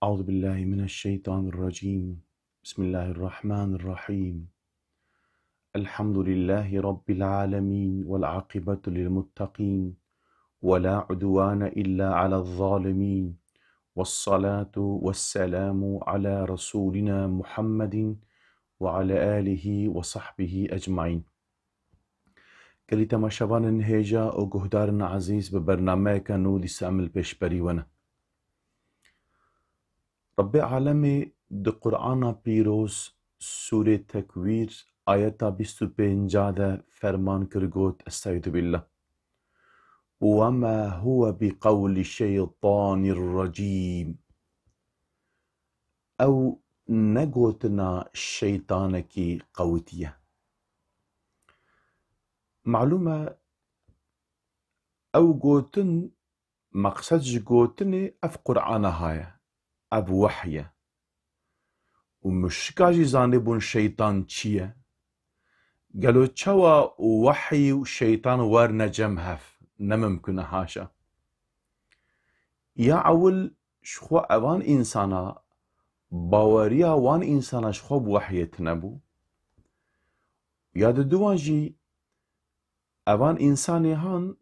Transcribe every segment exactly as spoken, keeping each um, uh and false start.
أعوذ بالله من الشيطان الرجيم. بسم الله الرحمن الرحيم. الحمد لله رب العالمين والعاقبة للمتقين ولا عدوان إلا على الظالمين والصلاة والسلام على رسولنا محمد وعلى آله وصحبه أجمعين. Gelî temaşevanên hêja û guhdarên ezîz, bi bernameyeke nû dîsa em li pêşberî we ne. Rebbê Alemê di Qur'ana Pîroz, Sûrê Tekwîr, ayeta bîst û pênca de ferman kir, got, Estaizu billah. "Ve ma huve bi qewlî şeytanir recîm." Ew ne gotina şeytanekî qewitî ye. Malûm e, ew gotin, meqsed ji gotinê ev Qur'ana haye, ev wehy e. Û muşrika jî zanîbûn şeytan çi ye. Gelo çawa wehy û şeytan werine cem hev? Ne mimkun e, haşa. Ya ewil ji xwe evan însana, baweriya wan însana ji xwe bi wehyê tune bû. Ya diduwan jî evan însanê han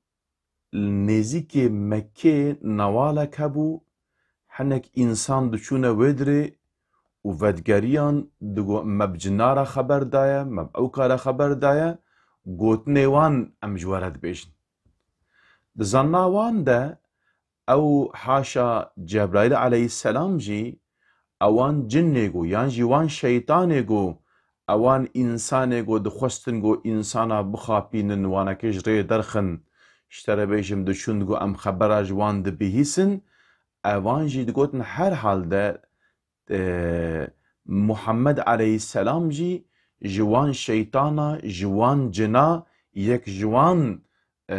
li nêzîkê Mekkê newalek hebû, hinek însan diçûne wê dirê û vedigeriyan, digo, me bi cina re xeber daye, me bi ewka re xeber daye, gotinê wan em ji we re dibêjin. Di zanna wan de ew haşa Cebraîl aleyhisselam jî ewan cinnê go yan jî wan şeytanê go ewan însanê go dixwestin go însana bixapînin, wanekê ji rê derxin, ji te re bêjim diçûn digo em xebera ji wan dibihîsin, evan jî digotin her hal de e, Muhammed aleyhisselam jî ji wan şeytana, ji wan cina yek ji wan, e,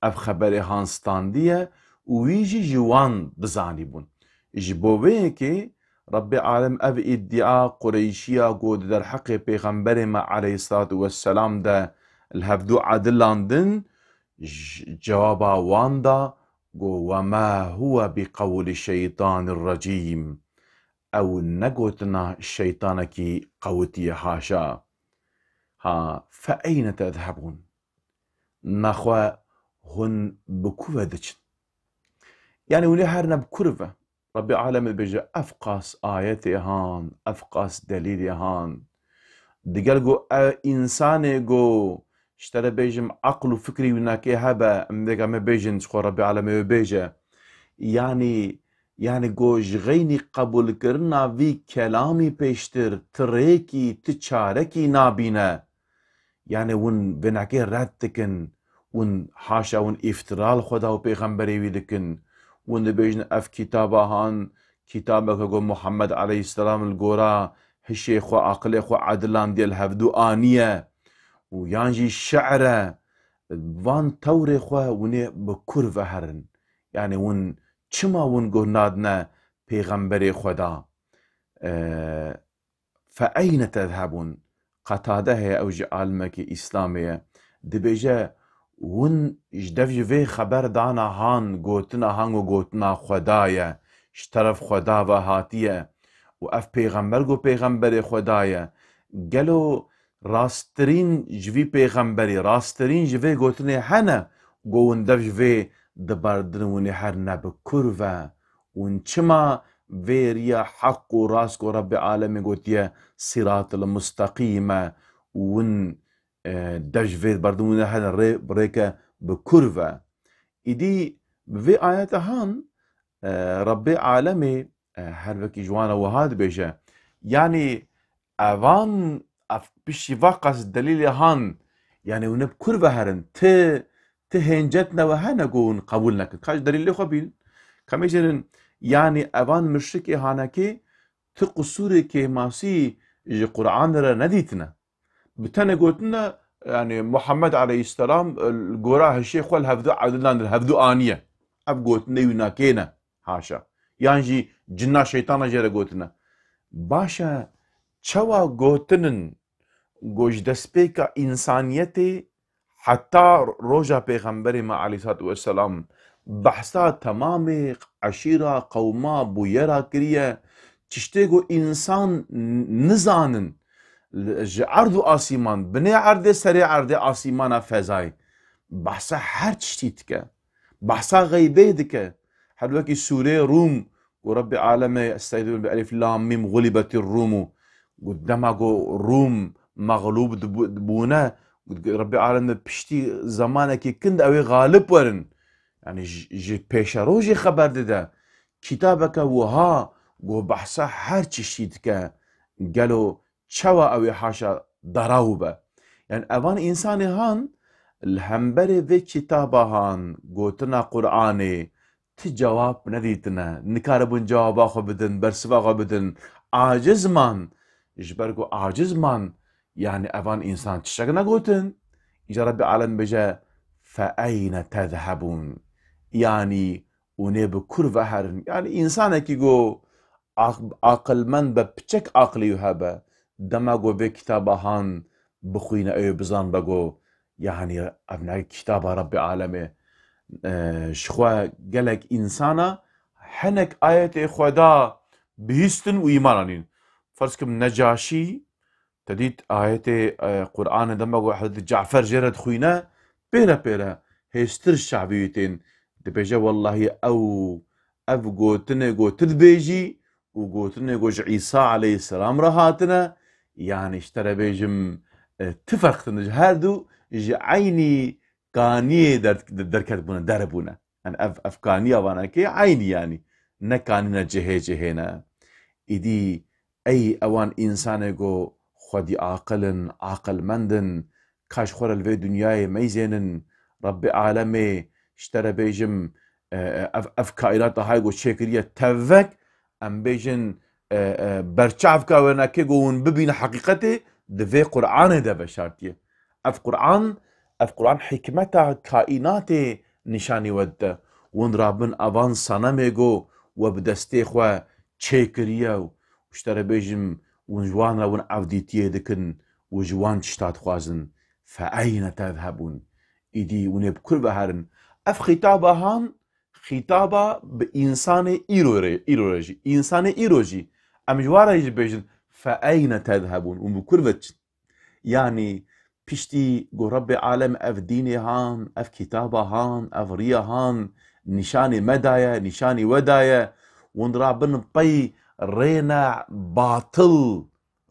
ev xeberê han standiye û wî jî ji wan bizanîbûn. Ji bo vê yekê Rebbê Alem ev îdia Qureyşiya ku di derheqê Pêxemberê me aleyhisselatu vesselam de li hevdû edilandin, j-, cewaba wan da, got, "Ve ma huve bi qewlî şeytanir recîm." Ew ne gotina şeytanekî qewitî ye, haşa. Ha, fe eyne tezhebûn? Naxwe hûn bi ku ve diçin? Yanî hûn ê herine bi ku re ve? Rebbê Alemê dibêje, ev qas ayetê han, ev qas delîlê han. Digel go ev însanê go, ji te re bêjim, eql û fikrî wînakê hebe, em vêga me bêjin, ji xwe Rebbê Alemê wê bêje. Yanî, yanî go ji xeynî qebûlkirina vî kelamî pêştir ti rêkî, ti çarekî nabîne. Yanî hûn vênakê red dikin, hûn haşa hûn îftira li Xweda û pêxemberê wî dikin. Hûn dibêjin ev kitaba han, kitabeke ku Muhammed aleyhisselam li gora hişê xwe, aqilê xwe edilandiye li hevdû aniye û yan jî şi'r e. Van tewrê xwe hûn ê bi kur ve herin. Yanî hûn çima hûn guh nadine pêxemberê Xweda? Ee, "Fe eyne tezhebûn?" Qetade heye, ew jî alimekî Îslamê ye. Dibêje, hûn ji dev ji vê xeber dana han, gotina han ku gotina Xweda ye, ji teref Xweda ve hatiye û ev pêxember ku pêxemberê Xweda ye. Gelo rasttirîn ji vî pêxemberî, rasttirîn ji vê gotinê hene ku hûn dev ji vê diberdin, hûn ê her ne bi kur ve? Hûn çima vê riya heq û rast ku Rebbê Alemê gotiye sîratil musteqîm e û hûn, e, dev ji vê berdin, hûn hene rê, rêke bi kur ve? Îdî bi vê ayete han, e, Rebbê Alemê, e, her wekî ji wan re wiha dibêje, yanî evan, ev piştî va qas delîlê han, yanî hûn ê bi kur ve herin, ti, ti hêncet ne we hene ku hûn qebûl nekin. Ka ji delîlê xwe bînin. Ka me jêrin, yanî evan muşrikê hanekê ti qusûrê kêmasî ji Qur'anê re nedîtine. Bi tenê gotine, yanî Muhammed aleyhisselam, e, li gora hişê xwe li hevdû edilandin, li hevdû aniye. Ev gotinê wî nakê ne. Haşa. Yan jî cinna şeytana jê re gotine. Baş e, çawa gotinin ku ji destpêka însaniyetê heta roja Pêxemberê me aleyhissalatu vesselam behsa temamê eşîra, qewma, bûyera kiriye. Tiştê ku însan n-, nizanin, li, ji erd û asîman, binê erdê, serê erdê, asîmana fezayê. Behsa her tiştî dike. Behsa xeybê dike. Her wekî sûreyê Rûm ku Rebbê Alemê, estaizu bi elif lam mîm, xulîbetî Rûmû. Ku dema ku Rûm mexlûb dibu-, dibûne, Rebbê Alemê piştî zemanekî kin de ew ê xalib werin. Yanî ji, ji pêşerojê xeber dide. Kitabeke wiha ku behsa her tiştî dike. Gelo çawa ew ê haşa daraw be? Yanî evan însanê han li hemberê vê kitaba han, gotina Qur'anê, ti cewab nedîtine. Nikaribûn cewaba xwe bidin, bersiva xwe bidin. Aciz man. Ji ber ku aciz man, yanî evan însan tiştek negotin. Îca Rebbê Alem bêje, "Fe eyne tezhebûn?" Yanî hûn ê bi kur ve herin? Yanî însanekî ku aq-, aqilmend be, piçek aqilî wî hebe, dema ku vê kitaba han bixwîne, ew ê bizan be ku, yanî ev ne kitaba Rebbê Alemê, e, ji xwe gelek însana hinek ayetê Xweda bihîstin û îman anîn. Ferz kim Necaşî, te dît ayetê, e, Qur'anê dema ku Hezretî Cafer jê re dixwîne, pêre pêre hêstir şavî wî tên. Dibêje, "Wellahî ew, ev gotinê ku tu dibêjî û gotinê ku ji Îsa aleyhisselam re hatine, yanî ji te re bêjim, e, ti ferq tune. Ji her du ji eynî kaniyê der-, derketibûne, deribûne." Yanî ev, ev kaniya vanekê eynî yanî. Ne kanî ne cihê cihê ne. Îdî ey ewan însanê ku xwedî aqil in, aqilmend in, ka ji xwe re li vê dinyayê meyzênin, Rebbê Alemê ji te re bêjim, e, e, ev, ev kaînata hay ku çêkiriye tevek, em bêjin, e, e, berçavka wênekê ku hûn bibîne heqîqetê, di vê Qur'anê de veşartiye. Ev Qur'an, ev Qur'an hikmeta kaînatê nîşanî we dide. Hûn rabin evan senemê ku we bi destê xwe çêkiriye û ji te re bêjim, hûn ji wan re hûn evdîtiyê dikin û ji wan tişta dixwazin. Fe eyne tezhebûn? Îdî hûn ê bi kur ve herin? Ev xîtaba han, xîtaba bi însanê îro re, îro re jî, însanê îro jî. Em ji wan re jî bêjin, "Fe eyne tezhebûn?" Hûn bi kur ve diçin? Yanî piştî ku Rebbê Alem ev dînê han, ev kitaba han, ev riya han, nîşanê me daye, nîşanî we daye, hûn rabin pey rêne batil,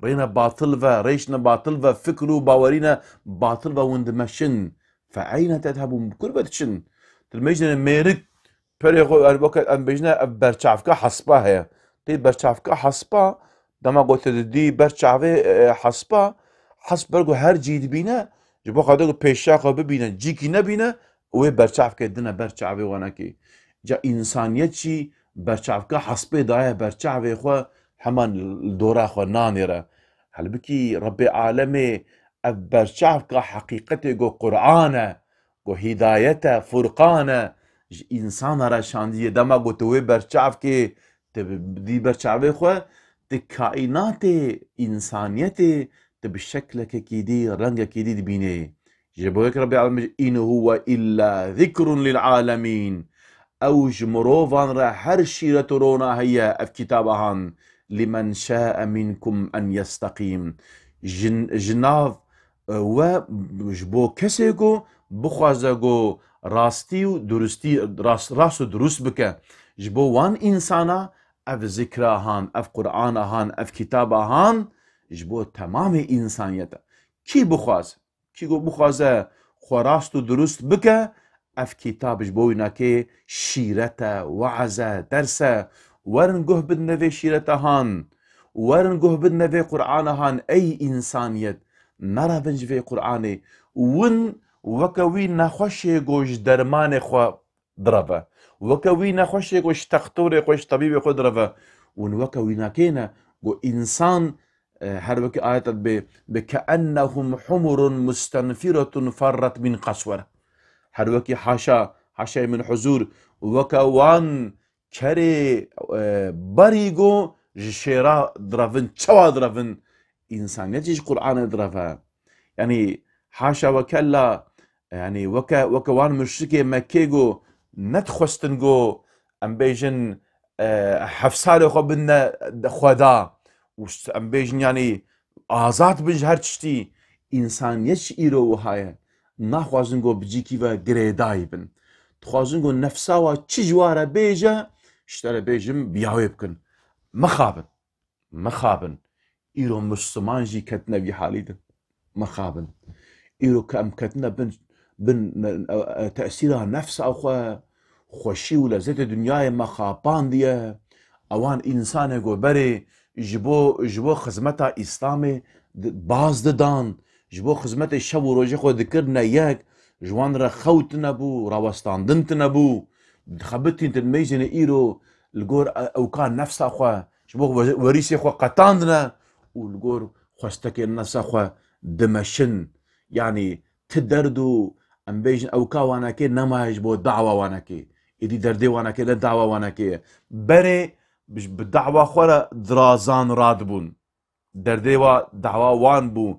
rêne batil ve, rêşne batil ve, fikr û bawerîne batil ve hûn dimeşin. Fe eyne tezhebûn? Bi kur ve diçin? Dilmêjine mêrik perê xwe, yani, weke em bêjine, ev berçavka hespa heye. Tê berçavka hespa, dema ku te didî ber çavê, e, hespa, hesp ber ku her cî dibîne, ji bo xatir ku pêşiya xwe bibîne, cîkî nebîne, wê berçavkê dine ber çavê wanekê. Ca însaniyet jî berçavka hespê daye ber çavê xwe, heman li dora xwe nanêre. Halbikî Rebbê Alemê ev berçavka heqîqetê ku Qur'an e, ku hîdayet e, furqan e, ji însana re şandiye. Dema ku tu wê berçavkê, tu bi-, dî berçavê xwe, tu kaînatê, însaniyetê, tu bi şeklekekî dî, rengekî dî dibînê. Ji bo yek Rebbê Alemê, "In huwe illa zikrun lil alemîn." Ew ji mirovan re her şîret û rona heye, ev kitaba han. "Limen şa'e minkum en yesteqîm." Ji, ji nav, e, we, ji bo kesê ku bixwaze ku rastî û durustî, rast, rast û durust bike. Ji bo wan însana ev zikra han, ev Qur'ana han, ev kitaba han, ji bo temamê însaniyete. Kî bixwaze? Kî ku bixwaze xwe rast û durust bike, ev kitab ji bo wînakê şîret e, weaz e, ders e. Werin guh bidine vê şîreta han. Werin guh bidine vê Qur'ana han, ey însaniyet. Nerevin ji vê Qur'anê. Win weke wî nexweşê ku ji dermanê xwe direve. Weke wî nexweşê ku ji textorê xwe, ji tebîbê xwe direve. Hûn weke wînakê ne ku însan, e, her wekî ayet dibê, "Bi keennehum humurun mustenfiretun ferret min qaswere." Her wekî haşa, haşayê min huzur, weke wan kerê, e, berî ku ji şêra direvin, çawa direvin, însaniyet jî ji Qur'anê direve. Yanî haşa we kella, yanî weke, weke wan muşrikê Mekkê ku nedixwestin ku em bêjin, e, heft salê xwe bidine Xweda û s-, em bêjin, yanî azad bin ji her tiştî. Însaniyet jî îro wiha ye. Naxwazin ku bi cîkî ve girêdayî bin. Dixwazin ku nefsa wa çi ji wa re bêje, ji te re bêjim, bi ya wê bikin. Mixabin. Mixabin. Îro Misliman jî ketine vî halî de. Mixabin. Îro ke em ketine bin, bin, e, e, tesîra nefsa xwe, xweşî û lezzetê dinyayê me xapandiye. Ewan însanê ku berê ji bo, ji bo xizmeta Îslamê di-, baz didan, ji bo xizmetê şev û rojê xwe dikirine yek, ji wan re xew tine bû, rawestandin tine bû, dixebitîn din meyzêne îro li gor e-, ewka nefsa xwe, ji bo we-, werîsê xwe qetandine û li gor xwestekên nefsa xwe dimeşin. Yanî ti derd û em bêjin ewka wanekê nemaye ji bo dawa wanekê. Êdî derdê wanekê ne dawa wanekê ye. Berê bi, bi dawa xwe re dirazan radibûn. Derdê wa dawa wan bû.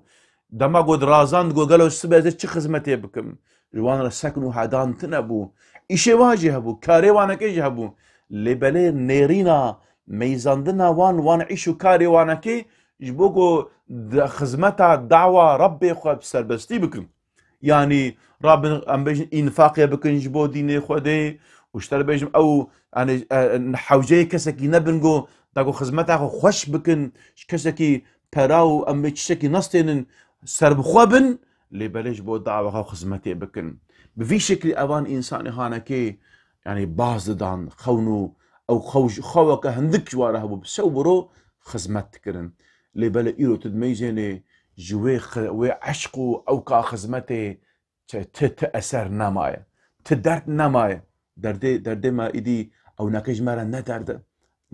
Dema got dirazan, digot gelo sibe ez ê çi xizmetê bikim? Ji wan re sekn û hedan tine bû. Îşê wan jî hebû, karê wanekê jî hebû. Lê belê nêrîna meyzandina wan, wan îş û karê wanekê ji bo ku di xizmeta dawa Rebbê xwe bi serbestî bikin. Yanî rabin em bêjin înfaqê bikin ji bo dînê Xwedê û ji te re bêjim ew, yanî, e, hewceyê kesekî nebin ku da ku xizmeta xwe xweş bikin, ji kesekî pera û em bê tiştekî nestênin, serbixwe bin, lê belê ji bo dawa xwe xizmetê bikin. Bi vî şeklî evan însanê hanekê, yanî baz didan, xewn û ew xew-, xeweke hindik ji wa re hebû, bi şew bi ro xizmet dikirin. Lê belê îro tu dimeyzênê ji wê xi-, wê eşq û ewka xizmetê ti, ti, ti eser nemaye. Ti derd nemaye. Derdê, derdê me îdî ewneke ji me re ne derd e.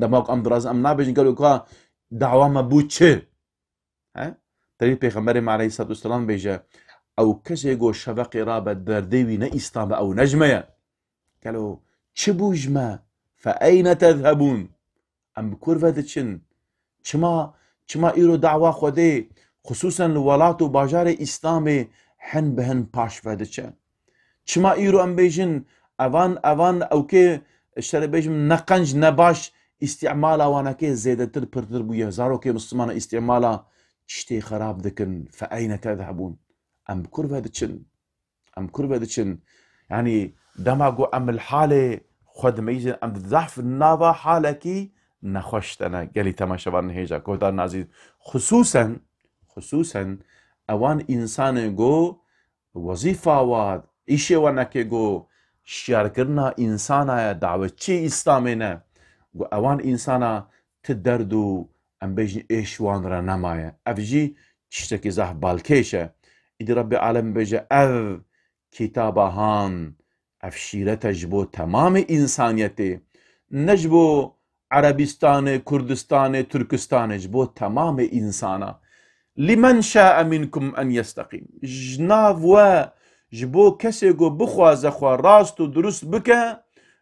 Dema ku em dirazin, em nabêjin gelo ka dawa me bû çi? He? Tevî Pêxemberê me aleyhisselatu vesselam bêje, ew kesê ku şeveqê rabe derdê wî ne Îslam e, ew ne ji me ye. Gelo çi bû ji me? Fe eyne tezhebûn? Em bi kur ve diçin? Çima, çima îro dawa Xwedê, xisûsen li welat û bajarê Îslamê hin bi hin paş ve diçe? Çima îro em bêjin, evan, evan ewkê, ji te re bêjim, ne qenc, ne baş, îstîmala wanekê zêdetir, pirtir bûye. Zarokê Mislimana îstîmala tiştê xerab dikin. Fe eyne tezhebûn? Em bi kur ve diçin? Em kur ve diçin? Yanî dema ku em li halê xwe dimeyzin, em di zehf nava halekî nexweş de ne. Gelî temaşevan hêja guhdarên ezîz. Xisûsen, xisûsen ewan însanên ku wezîfa wa, îşê wa neke ku şiyarkirina însana ye, dawetçî Îslamê ne. Ku ewan însana ti derd û em bêjin êş wan re nemaye. Ev jî tiştekî zehf balkêş e. Îdî Rebbê Alem bêje, ev kitaba han, ev şîret e ji bo temamê însaniyetê. Ne ji bo Erebîstanê, Kurdistanê, Turkistanê, ji bo temamê însana. Limen şa'e minkum en yesteqîm. Ji nav we, ji bo kesê ku bixwaze xwe rast û durust bike,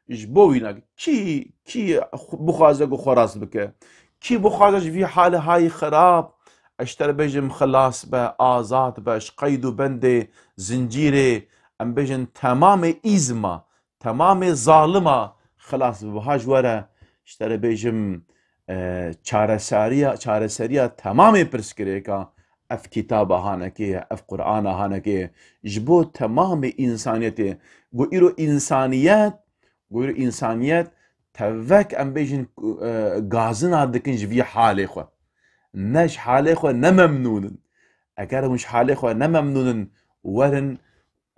ji bo wî nake. Kî, kî xu-, bixwaze ku xwe rast bike? Kî bixwaze ji vî halê hayî xirab, ez ji te re bêjim, xilas be, azad be, ji qeyd û bendê, zincîrê, em bêjin, temamê îzma, temamê zalima xilas bibe. Ha ji we re, ji te re bêjim, e, çareseriya, çareseriya temamê pirsgirêka ev kitaba hanekê ye, ev Qur'ana hanekê ye. Ji bo temamê însaniyetê, ku îro însaniyet, ku îro însaniyet tevek em bêjin, e, gazina dikin ji vî halê xwe. Ne ji halê xwe ne memnûn in. Eger hûn ji halê xwe ne memnûn in, werin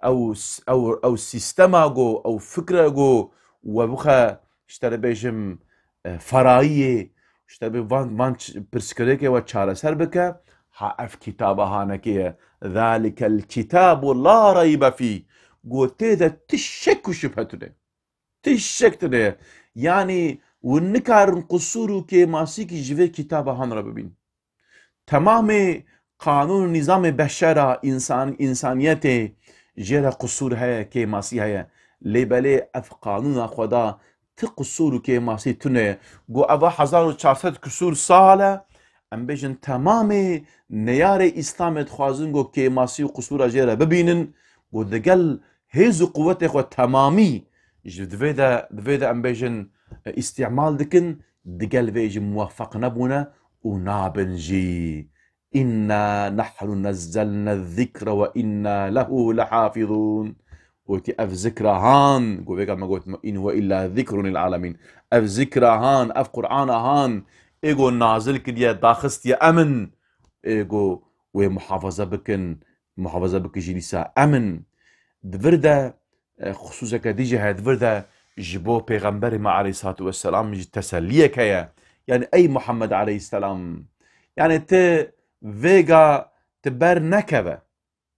ew s-, ew, ew sîstema ku, ew fikre ku we bixe, ji te re bêjim, e, ferayiyê, ji te bê van, van ç-, pirsgirêkê we çareser bike, ha ev kitaba hanekê ye. Zalikel kitabu la reybe fî. Ku tê de ti şek û şibhe tune. Ti şek tune. Yanî hûn nikarin qisûr û kêmasîkî ji vê kitaba han re bibîn. Temamê qanûn û nîzamê beşera, însan, însaniyetê jê re qisûr heye, kêmasî heye. Lê belê ev qanûna Xweda ti qisûr û kêmasî tune ye. Ku eva hezar û çar sed kisûr sal e, em bêjin temamê neyarê Îslamê dixwazin ku kêmasî û qisûra jê re bibînin, ku digel hêz û quwetê xwe temamî ji divê de, divê de em bêjin, e, îstîmal dikin, digel vê jî muweffeq nebûne û nabin jî. "Inna nahnu nezzelne zikre ve inna lehu lehafizûn." Gotî, "Ev zikra han," got, vêga me got, "in huve illa zikrun lil alemîn." Ev zikra han, ev Qur'ana han, ê got nazil kiriye, daxistiye, em in, ê got wê muhafaza bikin, muhafaza bikin jî dîsa em in. Di vir de, e, xusûseke dî jî heye, di vir de ji bo Pêxemberê me aleyhissalatu vesselam jî teselliyek heye. Yani ey Muhammed aleyhisselam, yani ti vêga ti ber nekeve.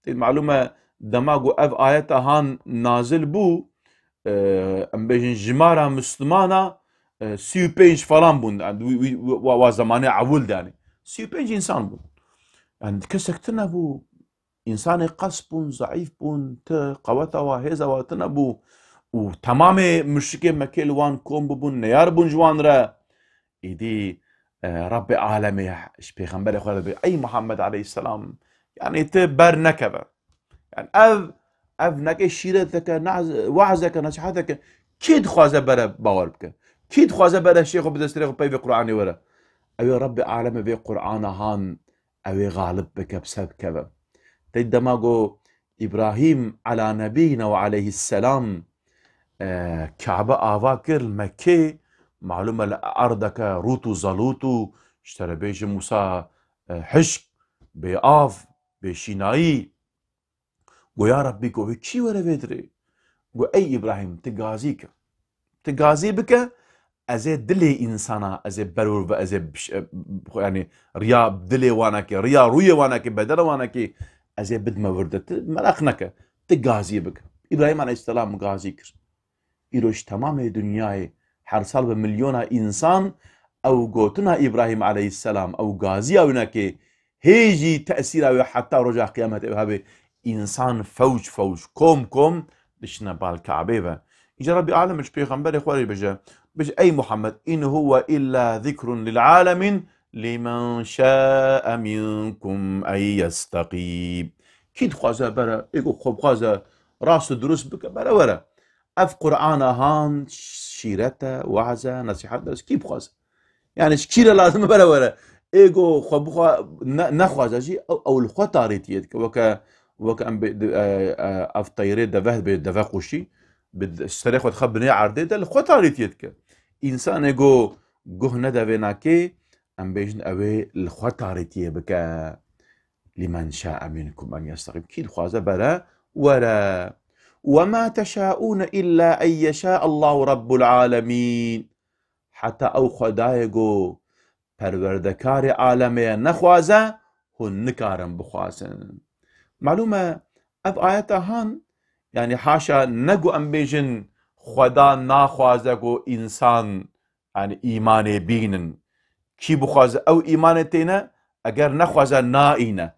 Tê malûm e, dema ku ev ayeta han nazil bû, e, em bêjin jimara Mislimana, e, sî û pênc falan bûn. Yani, wî, wî, wa, wa zemanê ewil de yani. Sî û pênc însan bûn. Yani kesek tune bû. Însanê qes bûn, zeîf bûn, ti qeweta wa, hêza wa tune bû. Û temamê muşrikê Mekkê li wan kom bibûn, neyar bûn ji wan re. Îdî, e, Rabbê Alemê ji Pêxemberê xwe re dibê, "Ey Muhammed aleyhisselam, yanî ti ber nekeve." Yani ev, ev neke şîreteke, naz-, wazeke, nesiheteke. Kî dixwaze bere bawer bike? Kî dixwaze bere şêxo bide serê xwe peyvê Qur'anê were? Ew ê Rabbê Alemê vê Qur'ana han, ew ê xalib bike, bi ser bikeve. Tey dema go Îbrahîm ala nebîne ve aleyhisselam, e, Kabe ava kir li Mekkê, malûm e li erdeke rût û zelût û ji te re bêjim wisa, e, hişk, bê av, bê şînayî. Go ya Rebbî, go vê kî were vê dirê? Go ey Îbrahîm, ti gazî ke. Ti gazî bike, ez ê dilê însana, ez ê ber wir ve, ez ê biş-, e, xwe, yani riya dilê wanekê, riya rûyê wanekê, bedena wanekê, ez ê bidime wir de. Ti meraq neke. Ti gazî bike. Îbrahîm aleyhisselam gazî kir. Îro ji temamê dinyayê her sal bi milyona însan ew gotina Îbrahîm aleyhisselam, ew gaziya winekê hê jî tesîra wê heta roja qiyametê ew hebe însan fewc fewc, kom kom diçine bal Kabê ve. Îca Rebbî alem ji pêxemberê xwe re bije, bije, "Ey Muhammed, in huwe illa zikrun lil alemîn, limen şa'e minkum en yestekîm." Kî dixwaze bere, ê ku xwe bixwaze rast û dirust bike, bere were. Ev Qur'ana han şîret e, waz e, nesîhet e, kî bixwaze? Yani ji kî re lazim e bere were? Ê go xwe bixwa-, ne-, nexwaze jî, ew, ew li xwe tarîtiyê dike. Weke, weke em bê, di, e, e, ev teyrê deve, bê deve quşî, bi d-, serê xwe dixe binê erdê de li xwe tarîtiyê dike. Însanê go guh nede vê nakê, em bêjin ew ê li xwe tarîtiyê bike. Limen şa'e minkum en yesteqîm. Kî dixwaze bere, were. Ve ma teşaûne illa en yeşa'allahu rabbul alemîn. Heta ew Xwedayê go perwerdekarê alemê ye nexwaze, hûn nikarin bixwazin. Malûm e, ev ayeta han, yani haşa ne go em bêjin Xweda naxwaze go însan, yani îmanê bînin. Kî bixwaze ew îmanê têne, eger nexwaze naîne.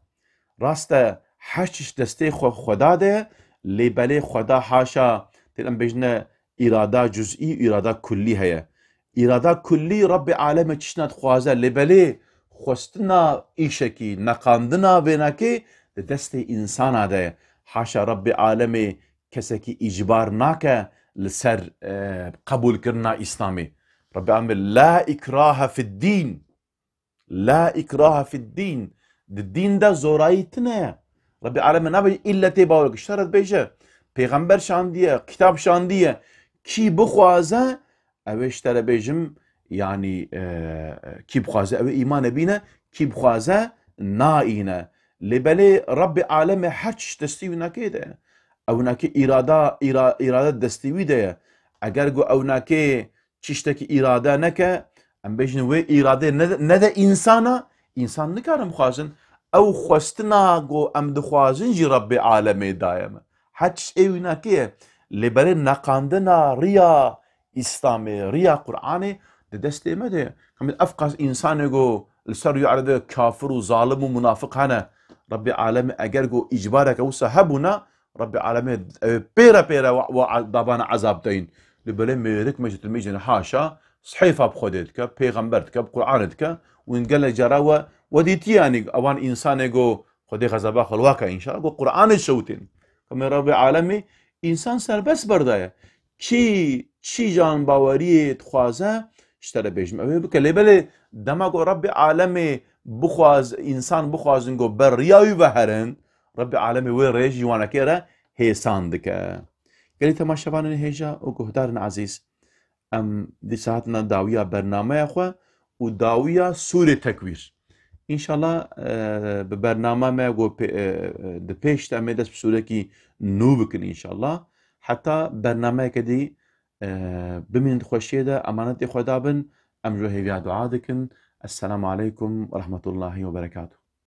Rast e, her tişt destê xwe, Xweda de ye, lê belê Xweda haşa, tê em bêjine îrada cuzî û îrada kullî heye. Îrada kullî Rebbê alemê tiştna dixwaze, lê belê xwestina îşekî, neqandina vênakê di destê însana de ye. Haşa Rebbê alemê kesekî îcbar nake li ser, e, qebûlkirina Îslamê. Rebbê alemê, "La ikrahe fid dîn." La ikrahe fid dîn. Di dîn de zorayî tune ye. Rebbê alemê nabêje îlle tê bawer kir. Ji te re dibêje, pêxember şandiye, kitab şandiye. Kî bixwaze, ew ê ji te re bêjim, yanî, e, kî bixwaze, ew ê îmanê bîne, kî bixwaze, naîne. Lê belê Rebbê alemê her tişt destî winakê de ye. Ew nakê îrada, îra-, îrade destî wî de ye. Eger ku ew nakê tiştekî îrade neke, em bêjin wê îradê nede, nede însana, însan nikarin bixwazin. Ew xwestina ku em dixwazin jî Rebbê alemê daye me. Her tişt ê wî nakê ye. Lê berê neqandina riya Îslamê, riya Qur'anê di destê me de ye. Kamil ev qas însanê ku li ser rûyê erdê kafir û zalim û munafiq hene, Rebbê alemê eger ku îcbareke wisa hebûna, Rebbê alemê ew ê pêre pêre wa, wa dabana ezab deyîn. Lê belê mêrik me ji tilmîzên haşa, sihêfa bi Xwedê dike, pêxember dike, bi Qur'anê dike, û gelek cara we, we dîtiye, yanî ewan însanê go Xwedê xezeba xwe li wa ke înşallah, go Qur'anê şewitên. Kamê Rebbê alemê însan serbest berdaye. Kî çi can baweriyê dixwaze, ji te re bêjim, ew ê bike. Lê belê dema ku Rebbê alemê bixwaz, însan bixwazin ku ber riya wî ve herin, Rebbê alemê wê rê ji wanekê re hêsan dike. Gelî temaşevanên hêja û guhdarên ezîz, em dîsa hatina dawiya bernameya xwe û dawiya sûrê tekwîr. Înşallah, e, bi bernama me ku pê-, e, e, di pêş de em ê dest bi sûrekî nû bikin înşallah. Heta bernameyeke dî, e, bimînin di xweşiyê de, emanetê Xweda bin, em ji we hêviya dua dikin. Esselamu aleykum ve rahmetullahi ve berekatuh.